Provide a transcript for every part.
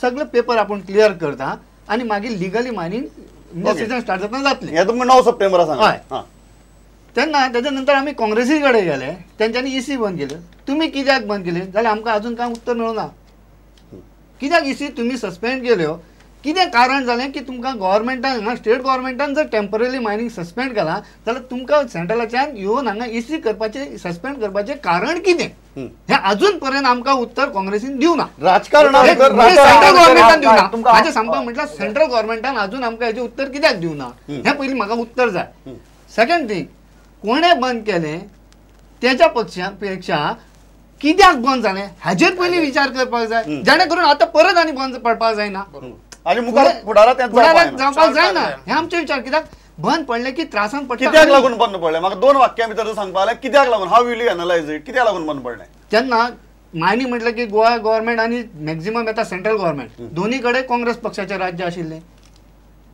सगळे पेपर आपूण क्लियर करता आनी मागीर लिगली मायनिंग सिजन स्टार्ट जातना जातलें. हें तुमकां 9 सप्टेंबरा सांगलें. हय. तेन्ना तेच्या नंतर आमी काँग्रेसी कडेन गेले, तेंच्यांनी इसी बंद केली. तुमी कित्याक बंद केली जाल्यार आमकां अजून कांय उत्तर मेळना. कित्याक इसी तुमी सस्पेंड केल्यो, कितें कारण जालें की तुमकां गव्हर्मेंटान हांगा स्टेट गव्हर्मेंटान जर टेंपररी मायनिंग सस्पेंड केलां जाल्यार तुमकां सेंट्रलाच्यान येवन हांगा इसी करपाचें सस्पेंड करपाचें कारण कितें हें अजून पर्यंत आमकां उत्तर काँग्रेसीन दिवना. राजकारणान सेंट्रल गव्हर्मेंटान दिवना. म्हाजें सांगपाक म्हटल्यार सेंट्रल गव्हर्मेंटान अजून आमकां हेजें उत्तर कित्याक दिवना हें पयलीं म्हाका उत्तर जाय. सेकंड थींग, कोणें बंद केलें तेच्या पक्षा पेक्षा कित्याक बंद जालें हाजेर पयलीं विचार करपाक जाय, जेणे करून आतां परत आनी बंद पडपाक जायना आनी मुखार फुडाराक जावपाक जायना. हें आमचें विचार. कित्याक बंद पडलें की त्रासान पडटा. कित्याक लागून बंद पडलें म्हाका 2 वाक्यां भितर सांगपा जाल्यार कित्याक लागून, how will you analyse it, कित्याक लागून बंद पडलें? तेन्ना मायनिंग म्हटलें की गोवा गव्हर्मेंट आनी मॅक्झिमम येता सेंट्रल गव्हर्मेंट, दोनी कडेन काँग्रेस पक्षाचें राज्य आशिल्लें,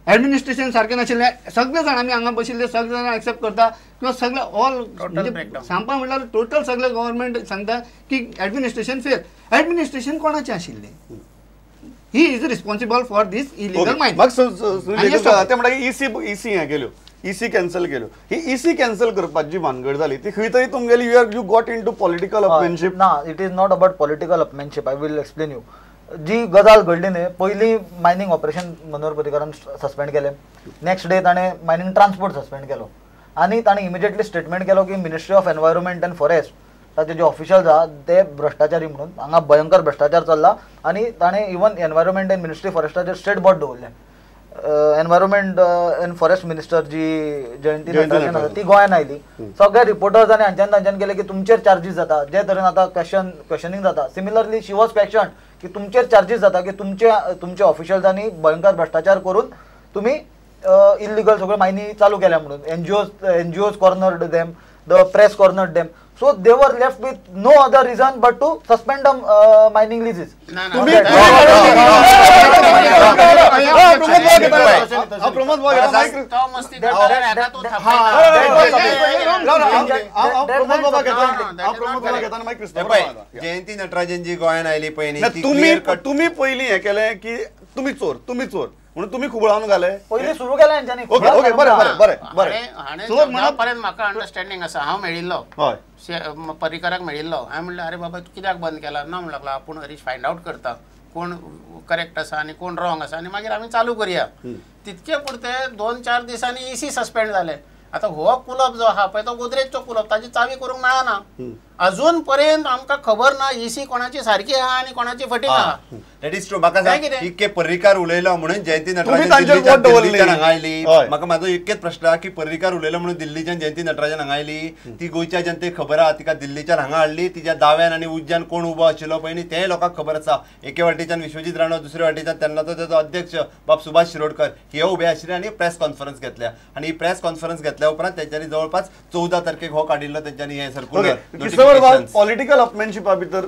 एडमिनिस्ट्रेशन सारकें नाशिल्लें. सगळे जाण आमी हांगा बशिल्ले सगळे जाण एक्सेप्ट करता किंवा सगळे ऑल सांगपा म्हटल्यार टोटल सगळे गव्हर्मेंट सांगता की एडमिनिस्ट्रेशन फेल. एडमिनिस्ट्रेशन कोणाचें आशिल्लें? He is responsible for this illegal mining. ते म्हणटा इसी हें केल्यो, इसी कॅन्सल केल्यो. ही इसी कॅन्सल करपाची जी भानगड जाली ती खंय तरी तुमगेली you got into political upmanship. ना, it is not about political upmanship. I will explain you. जी गजाल घडली न्ही, पयलीं मायनिंग ऑपरेशन मनोहर पर्रीकारान सस्पेंड केलें, नेक्स्ट डे ताणें मायनिंग ट्रान्सपोर्ट सस्पेंड केलो आनी ताणें इमिजिएटली स्टेटमेंट केलो की ministry of environment and forest ताचे जे ऑफिशियल्स आहा ते भ्रश्टाचारी म्हणून हांगा भयंकर भ्रश्टाचार चल्ला आनी ताणें इवन एनवायरमेंट एंड मिनिस्ट्री फॉरेस्टाचेर स्टेट बोर्ड दवरलें. Environment and forest minister ji Jayanthi Natarajan आसा ती गोंयान आयली, सगळे रिपोर्टर्स आनी हांच्यान तांच्यान केले की तुमचेर चार्जीस जाता, जे तरेन आतां क्वेश्चनिंग जाता. सिमिलरली she was question की तुमचेर चार्जीस जाता की तुमचे तुमचे ऑफिशियल्सांनी भयंकर भ्रश्टाचार करून तुमी इल्लिगल सगळ्यो मायनी चालू केल्या म्हणून. NGOs cornered them, the press cornered them, so they were left with no other reason but to suspend the mining leases. Jayanti Natarajan जी गोंयान आयली पयलीं, तुमी पयलीं हें केलें की तुमी चोर, तुमी चोर म्हणून तुमी खुबळावन घाले, पयलीं सुरू केलें हेंच्यांनी. ओके ओके, बरें बरें बरें बरें. हाणें पर्यंत म्हाका अंडरस्टँडींग आसा. हांव मेळिल्लो पर्रीकाराक मेळिल्लो, हांवें म्हणलें अरे बाबा तूं कित्याक बंद केला ना, म्हणूंक लागलो आपूण हरीश फायंड आवट करता कोण करेक्ट आसा आनी कोण रॉंग आसा आनी मागीर आमी चालू करया. तितके पुरते 2-4 दिसांनी इसी सस्पेंड जाले. आतां हो कुलप जो आहा पळय तो गोदरेजचो कुलप, ताजी चावी करूंक मेळना. अजून पर्यंत आमकां खबर ना इसी कोणाची सारकी आहा आनी कोणाची फटींग आहा. That is true. म्हाका सांग, इतके पर्रीकार उलयलो म्हणून जयंती नटराजन दिल्लीच्यान हांगा आयली. म्हाका म्हाजो एकच प्रश्न आहा की पर्रीकार उलयलो म्हणून दिल्लीच्यान जयंती नटराजन हांगा आयली, ती गोंयच्या जनतेक खबर आहा, तिका दिल्लीच्यान हांगा हाडली, तिच्या दाव्यान आनी उज्यान कोण उबो आशिल्लो पळय न्ही तेंय लोकांक खबर आसा. एके वाटेच्यान विश्वजीत राणो, दुसरे वाटेच्यान तेन्नाचो तेजो अध्यक्ष बाब सुभाष शिरोडकर हे उबे आशिल्ले आनी प्रेस कॉन्फरन्स घेतल्या. आनी ही प्रेस कॉन्फरन्स घेतल्या उपरांत तेंच्यांनी जवळपास 14 तारखेक हो काडिल्लो तेंच्यांनी हें सर्क्युलर. पॉलिटिकल अपमॅनशिपा भितर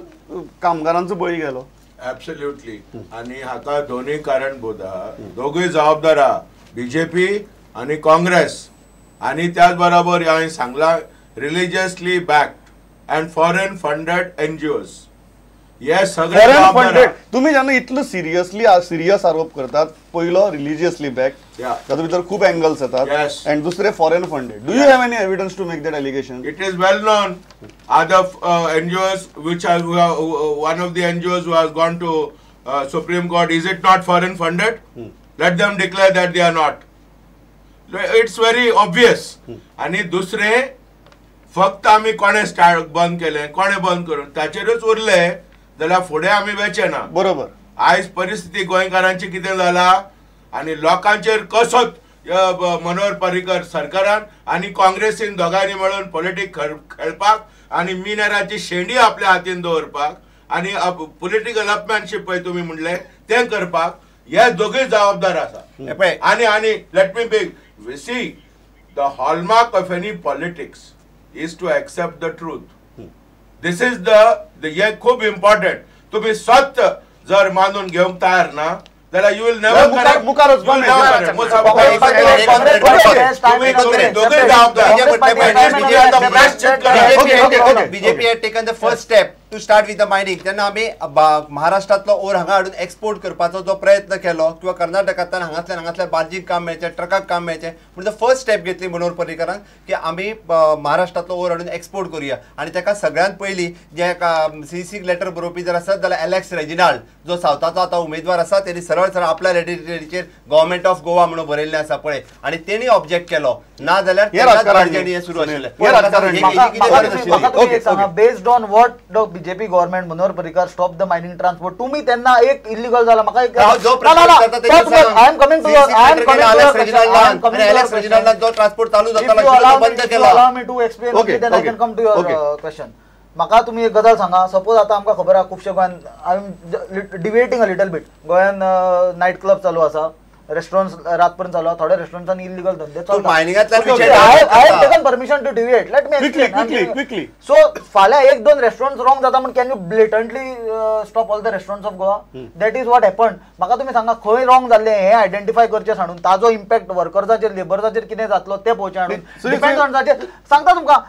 कामगारांचो बळी गेलो. ॲब्सोल्युटली. आनी हाका दोनूय कारणभूत आहा, दोगूय जबाबदार आहा, बीजेपी आनी काँग्रेस. आनी त्याच बरोबर हांवें सांगलां religiously backed and foreign funded NGOs हे सगळे फंडेड. तुम्ही जेन्ना इतलो सिरियसली सिरियस आरोप करतात, पयलो रिलिजियसली बॅक, तातूंत भितर खूब एंगल्स येतात, एंड दुसरे foreign funded. Do you have any evidence to make that allegation? It is well known. Other NGOs which are one of the NGOs who has gone to Supreme Court, is it not foreign funded? Let them declare that they are not. It's very obvious. आनी दुसरे फक्त आमी कोणे start बंद केलें, कोणे बंद करून ताचेरूच उरले जाल्यार फुडें आमी वेचे ना. बरोबर. आयज परिस्थिती गोंयकारांची कितें जाला आनी लोकांचेर कसो मनोहर पर्रीकर सरकारान आनी काँग्रेसीन दोगांनी मेळून पॉलिटीक खेळपाक आनी मिनराची शेंडी आपल्या हातीन दवरपाक आनी पॉलिटिकल अपमॅनशीप पळय तुमी म्हणलें तें करपाक हे दोगूय जबाबदार आसा. आनी आनी let me be see the hallmark of any politics is to accept the truth. This is the हे खूब इम्पॉर्टंट. तुम्ही सत्य जर मानून घेवंक तयार ना जाल्यार you will never correct. BJP had taken the first step. to start with the mining तेन्ना आमी महाराष्ट्रांतलो ओर हांगा हाडून एक्सपोर्ट करपाचो जो प्रयत्न केलो किंवा कर्नाटकांतल्यान हांगांतल्यान हांगांतल्यान बार्जीक काम मेळचें, ट्रकाक काम मेळचें म्हणून फर्स्ट स्टेप घेतली मनोहर पर्रीकरान की आमी महाराष्ट्रांतलो ओर हाडून एक्सपोर्ट करूया. आनी ताका सगळ्यांत पयलीं जे सीसीक लेटर बरोवपी जर आसत जाल्यार एलेक्स रेजिनाल्ड जो सावथाचो आतां उमेदवार आसा तेणी सरळ सरळ आपल्या लेटरीचेर गव्हर्मेंट ऑफ गोवा म्हणून बरयल्लें आसा पळय आनी तेणी ऑब्जेक्ट केलो. ना जाल्यार हें सुरू आशिल्लें. Based on what the BJP government Manohar Parrikar stop the mining transport तुम्ही त्यांना एक इलिगल झाला म्हाका एक I am coming to transport चालू जातालो बंद केला. Allow me to explain then I can come to your question. म्हाका तुमी एक गजाल सांगा, सपोज आतां आमकां खबर आहा खुबशे गोंयान, I am deviating a little bit, गोंयान नायट क्लब चालू आसा, रेस्टॉरंट्स रातपर्यंत चालू आहा, थोड्या रेस्टॉरंट्सांनी इलिगल धंदे चलता. I have taken permission to deviate, let me explain quickly. So फाल्यां एक दोन रेस्टॉरंट्स रॉंग जाता म्हण can you blatantly stop all the restaurants of Goa? That is what happen. म्हाका तुमी सांगा खंय रॉंग जाल्लें हें आयडेंटिफाय करचें सांडून ताजो इम्पॅक्ट वर्कर्साचेर लेबर्साचेर कितें जातलो तें पळोवचें हाडून डिपेंड्स ऑन जाचेर. सांगता तुमकां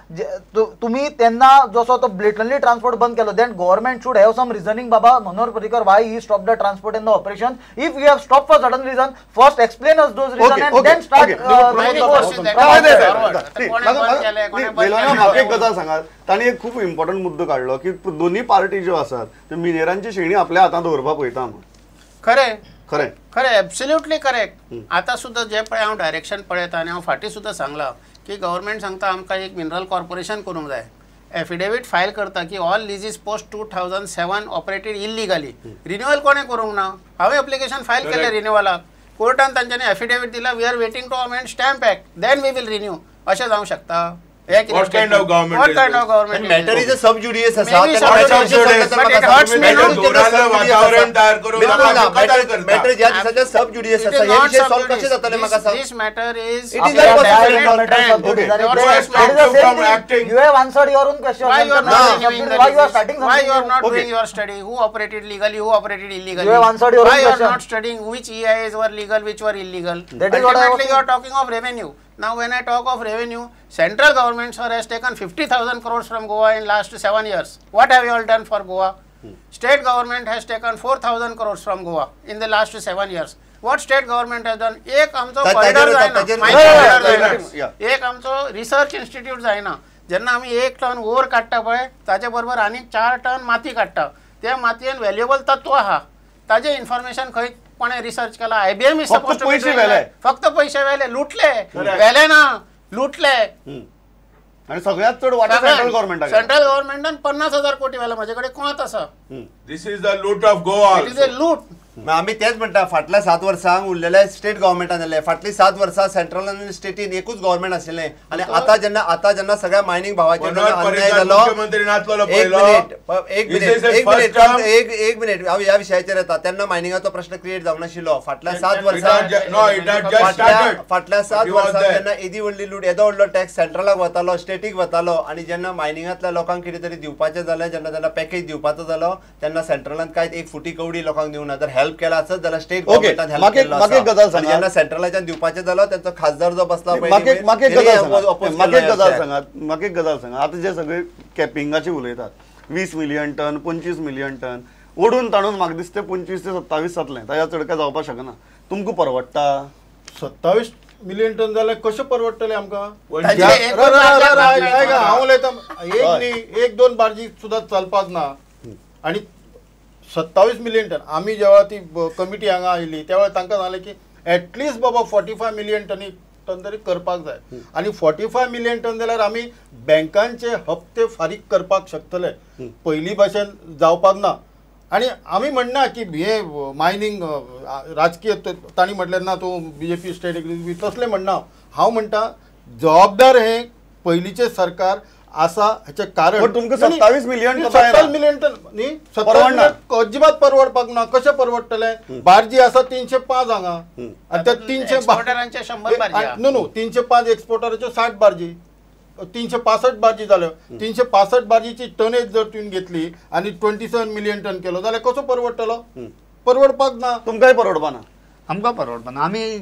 तुमी तेन्ना जसो तो ब्लेटंटली ट्रान्सपोर्ट बंद केलो then government should have some reasoning. Baba Manohar Parrikar why he stop the transport in the operation? If you have stop for certain reason first explain us those reason and then start. म्हाका एक गजाल सांगात, तांणी एक खूब important मुद्दो काडलो की दोन्ही पार्टी ज्यो आसात त्यो मिनेरांची शेणी आपल्या हातांत दवरपाक पळयता म्हूण. खरें खरें खरें, एब्सोल्युटली करेक्ट. आतां सुद्दां जें पळय हांव डायरेक्शन पळयता आनी हांव फाटीं सुद्दां सांगलां की गव्हर्मेंट सांगता आमकां एक मिनरल कॉर्पोरेशन करूंक जाय. एफिडेवीट फायल करता की all leases post 2007 operated illegally. Renewal कोणें करूंक ना? हांवें एप्लिकेशन फायल केलें रिन्युअलाक, कोर्टान तांच्यांनी एफिडेवीट दिला we are waiting to amend stamp act then we will renew. अशें जावंक शकता? What kind of government? What kind of government? Matter is a sub judice असा. But it hurts me. वातावरण तयार करून मॅटर ज्या दिसाचे सब जुडियस आसा हे विशय सॉल्व कशें जातले म्हाका सांग. This matter is it is not possible. You have answered your own question. Why you are not renewing the Why you are starting Why you are not doing your study? Who operated legally? Who operated illegally? You have answered your own Why you are question. not studying which EIAs were legal, which were illegal? That is what I was Ultimately, you are talking of revenue. Now, when I talk of revenue, central government, sir, has taken 50,000 crores from Goa in last 7 years. What have you all done for Goa? State government has taken 4,000 crores from Goa in the last 7 years. What state government has done? एक आमचो corridor जायना, एक आमचो research institute जायना. जेन्ना आमी 1 ton ओर काडटा पळय ताचे बरोबर आनीक 4 टन माती काडटा. त्या मातयेन व्हॅल्युएबल तत्व आहा, ताजें इन्फॉर्मेशन खंय कोणें रिसर्च केला? IBM is suppose to पयशे व्हेले, फक्त पयशे व्हेले, लुटले, व्हेले ना लुटले. आणि सगळ्यात चड वाटो सेंट्रल गव्हर्नमेंटाक, सेंट्रल गव्हर्नमेंटान 50,000 कोटी व्हेले. म्हजे कडेन कोंत आसा. This is the loot of Goa. It is a loot. आमी तेच म्हणटा फाटल्या 7 वर्सांक उरलेले स्टेट गव्हर्मेंटान जाले, फाटली 7 वर्सां सेंट्रल आनी स्टेटीन एकूच गव्हर्मेंट आशिल्लें. आनी आतां जेन्ना आतां जेन्ना सगळ्या मायनींग भावाचेर अन्याय जालो, एक मिनिट एक मिनिट एक मिनिट हांव ह्या विशयाचेर येता. तेन्ना मायनिंगाचो प्रश्न क्रिएट जावंक नाशिल्लो. फाटल्या 7 वर्सां फाटल्या 7 वर्सां जेन्ना येदी व्हडली लूट, येदो व्हडलो टॅक्स सेंट्रलाक वतालो, स्टेटीक वतालो, आनी जेन्ना मायनिंगांतल्या लोकांक कितें तरी दिवपाचें जालें, जेन्ना तेन्ना पॅकेज दिवपाचो जालो तेन्ना सेंट्रलान कांय एक फुटी कवडी लोकांक दिवंक ना. जर हेल्प केला आसत जाल्यार स्टेट गव्हर्मेंटान हेल्प केल्लो आसा. जेन्ना सेंट्रलाच्यान दिवपाचें जालो तेंचो खासदार जो बसला पळय. म्हाका एक गजाल सांगा, आतां जे सगळे कॅपिंगाचे उलयतात 20 मिलियन टन 25 मिलियन टन ओडून ताणून म्हाका दिसता 25 ते 27 जातलें, ताच्या चड काय जावपाक शकना. तुमकां परवडटा 27 मिलियन टन जाल्यार कशें परवडटलें आमकां? हांव उलयतां, एक न्ही एक दोन बार्जी सुद्दां चलपाक ना. आनी 27 मिलियन टन आमी जेव्हा ती कमिटी हांगा आयली त्या वेळार तांकां सांगलें की एटलिस्ट बाबा 45 मिलियन टन तरी करपाक जाय. आनी 45 मिलियन टन जाल्यार आमी बँकांचे हप्ते फारीक करपाक शकतले, पयलीं भाशेन जावपाक ना. आनी आमी म्हणना की हे मायनींग राजकीय तांणी म्हटलें ना तूं बीजेपी स्टेट तसलें म्हणना. हांव म्हणटा जबाबदार हे पयलींचें सरकार आसा. हाचें कारण तुमकां 27 मिलियन 27 मिलियन टन न्ही 27 अजिबात परवडपाक ना. कशें परवडटलें? बार्जी आसा 305 हांगा, आनी त्या 300 न्हू न्हू 305 एक्सपोर्टराच्यो 60 बार्जी, 365 बार्जी जाल्यो. 365 बार्जीची टनेज जर तुवें घेतली आनी 27 मिलियन टन केलो जाल्यार कसो परवडटलो? परवडपाक ना. तुमकांय परवडपा ना? आमकां परवडपा ना. आमी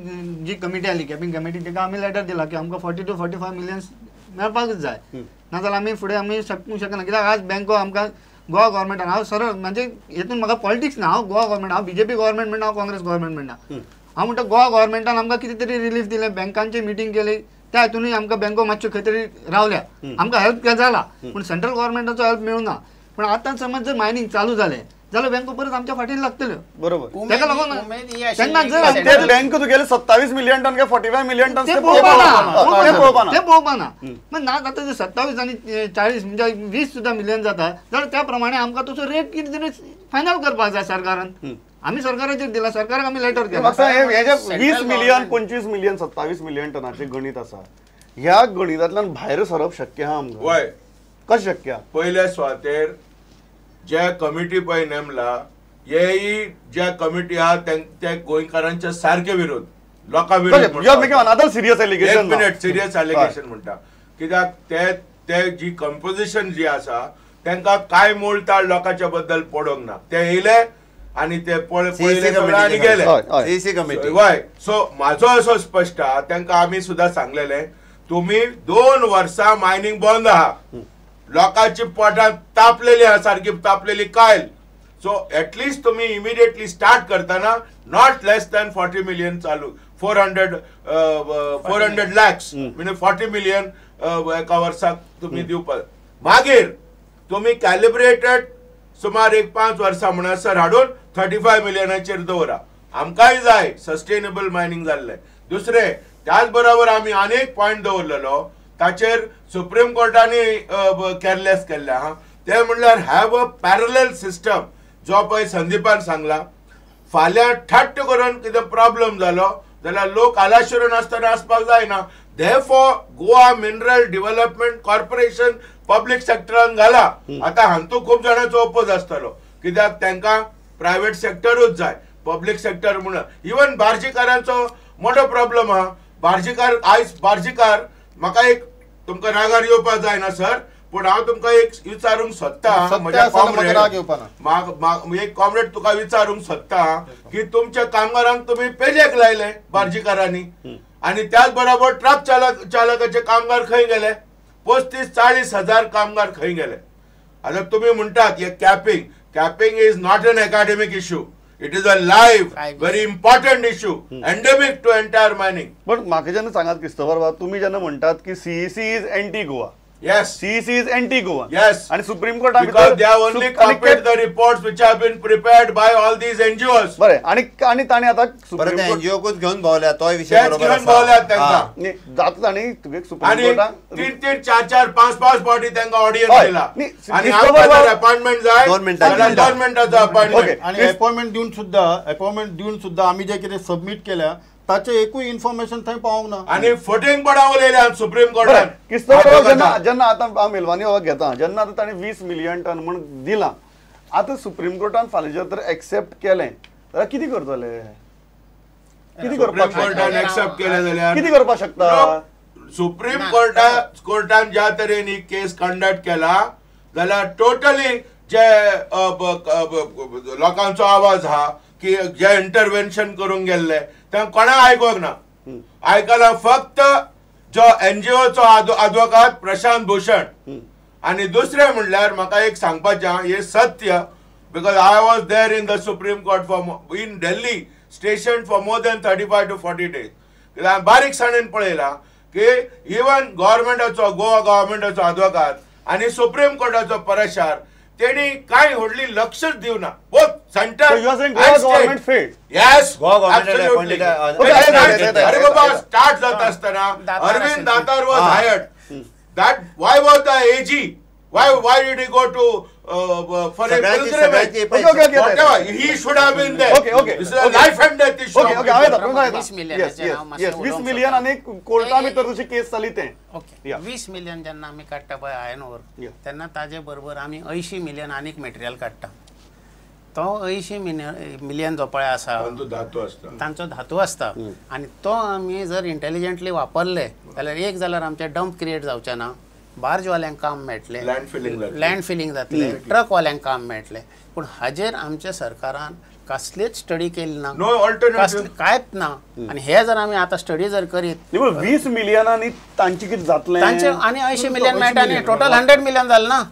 जी कमिटी आली कॅपिंग कमिटी ताका आमी लेटर दिला की आमकां 40 to 45 millions मेळपाकच जाय, नाजाल्यार आमी फुडें आमी शकूंक शकना. कित्याक आज बँको आमकां गोवा गव्हर्मेंटान हांव सरळ म्हणजे हेतून म्हाका पॉलिटिक्स ना, हांव गोवा गव्हर्मेंट, हांव बीजेपी गव्हर्मेंट म्हणना, हांव काँग्रेस गव्हर्मेंट म्हणना. हांव म्हणटा गोवा गव्हर्मेंटान आमकां कितें तरी रिलीफ दिलें, बँकांची मिटींग केली, त्या हितूनय आमकां बँको मातश्यो खंय तरी रावल्या, आमकां हेल्प जाला, पूण सेंट्रल गव्हर्मेंटाचो हेल्प मेळूना. पूण आतां समज जर मायनींग चालू जालें जाल्यार बँको परत आमच्या फाटीन लागतल्यो. बरोबर. ताका लागून तेन्ना जर बँक तुगेले 27 मिलियन टन काय 45 मिलियन टन ते पळोवपाना, ते पळोवपाना. मग ना आतां जर 27 आनी 40 म्हणजे 20 सुद्दां मिलियन जाता जाल्यार त्या प्रमाणे आमकां तसो रेट कितें तरी फायनल करपाक जाय सरकारान. आमी सरकाराचेर दिला, सरकाराक आमी लेटर केला. 20 मिलियन 25 मिलियन 27 मिलियन टनाचें गणीत आसा, ह्या गणितांतल्यान भायर सरप शक्य आहा आमकां? वय, कशें शक्य? पयल्या सुवातेर ज्या कमिटी पळय नेमला, हेय ज्या कमिटी आहा त्या गोंयकारांच्या सारके विरोध, लोकां विरोध. सिरियस एलिगेशन, एक मिनिट, सिरियस एलिगेशन म्हणटा कित्याक ते ते जी कंपोजिशन जी आसा तांकां कांय मोलताळ लोकांच्या बद्दल पडोंक ना. ते येयले आनी ते पळयले आनी गेले. वय, सो म्हाजो असो स्पश्ट आहा, तांकां आमी सुद्दां सांगलेले तुमी 2 वर्सां मायनींग बंद आहा, लोकांची पोटां तापलेली आहा, सारकी तापलेली कायल. सो एटलिस्ट तुमी इमिडिएटली स्टार्ट करतना not less than 40 million चालू, 400 लॅक्स म्हणजे 40 मिलियन एका वर्साक तुमी दिवपाक. मागीर तुमी कॅलिब्रेटेड सुमार एक 5 वर्सां म्हणसर हाडून 35 मिलियनाचेर दवरा. आमकांय जाय सस्टेनेबल मायनींग जाल्लें. दुसरें, त्याच बरोबर आमी आनी एक पॉयंट दवरलेलो ताचेर सुप्रीम कोर्टांनी केअरलेस केल्लें आहा, तें म्हणल्यार have a parallel system. जो पळय संदीपान सांगला, फाल्यां ठट्ट करून कितें प्रॉब्लम जालो जाल्यार लोक आलाशिरून आसतना आसपाक जायना. Therefore Goa mineral development corporation public सेक्टरान घाला. आतां हांतू खूब जाणांचो ओपोज आसतलो कित्याक तांकां प्रायवेट सेक्टरूच जाय, पब्लीक सेक्टर म्हणून. इवन बार्जीकारांचो मोठो प्रॉब्लम आहा. बार्जीकार आयज बार्जीकार म्हाका एक तुमकां रागार येवपाक जायना सर, पूण हांव तुमकां एक विचारूंक सोदता, म्हज्या कॉमरेड एक कॉमरेड तुका विचारूंक सोदता की तुमच्या कामगारांक तुमी पेजेक लायले बार्जीकारांनी, आनी त्याच बरोबर ट्रक चालकाचे कामगार खंय गेले? 35-40 हजार कामगार खंय गेले? आतां तुमी म्हणटात हे capping, capping is not an academic issue, it is a live very important issue endemic to entire mining. पण म्हाका जेन्ना सांगात क्रिस्तोफर बाब, तुमी जेन्ना म्हणटात की CEC is anti Goa, yes, CEC is anti Goa, yes, आणि supreme court because they have only copied the reports which have been prepared by all these NGOs. बरें, आणि आणि ताणी आता सुप्रीम कोर्ट एनजीओकूच घेवन भोवल्या, तोय विशय बरोबर घेवन भोवल्या तांकां जाता. ताणी तुगे सुप्रीम कोर्टान 3-3, 4-4, 5-5 पावटी तांकां ऑडियन्स दिला आणि आमकां अपॉइंटमेंट जाय 2 मिनटाचो, 2 मिनटाचो अपॉइंटमेंट. आणि अपॉइंटमेंट दिवन सुद्धा आमी जे कितें सबमीट केल्या ताचे एकूय इन्फॉर्मेशन थंय पावोंक ना. आनी फटींग पडावलेले सुप्रीम कोर्टान. क्रिस्तोफर, जेन्ना आतां हांव मेलवानी बाबाक घेता, जेन्ना आतां ताणें 20 मिलियन टन म्हूण दिलां, आतां सुप्रीम कोर्टान फाल्यां जर तर एक्सेप्ट केलें जाल्यार कितें करतले? कितें करपाक एक्सेप्ट केलें जाल्यार कितें करपाक शकता? सुप्रीम कोर्टान ज्या तरेन ही केस कंडक्ट केला जाल्यार टोटली जे लोकांचो आवाज आहा की जे इंटरवेन्शन करूंक गेल्ले ते कोणाक आयकूंक ना. आयकला फक्त जो एनजीओचो आदवोकात प्रशांत भूषण. आनी दुसरें म्हणल्यार म्हाका एक सांगपाचें आहा, हें सत्य, because I was there in the supreme court for in Delhi station for more than 35 to 40 days. कित्याक बारीकसाणेन पळयलां की इवन गव्हर्मेंटाचो, गोवा गव्हर्मेंटाचो आदवोकात आनी सुप्रीम कोर्टाचो पराशार तेणी कांय व्हडली लक्षच दिवना. Both centre government failed. Yes, absolutely. अरे बाबा, स्टार्ट जाता आसतना Arvind Datar was hired. That why was the AG, why did he go to for a pilgrimage? He should have been there. Okay, okay. This is a life and death issue. Okay, okay. 20 million 20 million आणि Carta भितर जशी केस जाली तें. Okay, 20 million जेन्ना आमी काडटा पळय iron ओर, तेन्ना ताजे बरोबर आमी 80 मिलियन आनीक मटेरियल काडटा. तो 80 मिलियन जो पळय आसा तांचो धातू आसता आनी तो आमी जर इंटेलिजंटली वापरले जाल्यार एक जाल्यार आमचें डंप क्रिएट जावचें ना, बार्जवाल्यांक काम मेळटलें, लँड फिलिंग जातलें, ट्रकवाल्यांक काम मेळटलें. पूण हाजेर आमच्या सरकारान कसलीच स्टडी केली ना, कांयच ना. आनी हे जर आमी आतां स्टडी जर करीत 20 मिलियनांनी तांचे कितें जातलें, तांचे आनी 80 मिलियन मेळटा आनी टोटल 100 मिलियन जालें ना.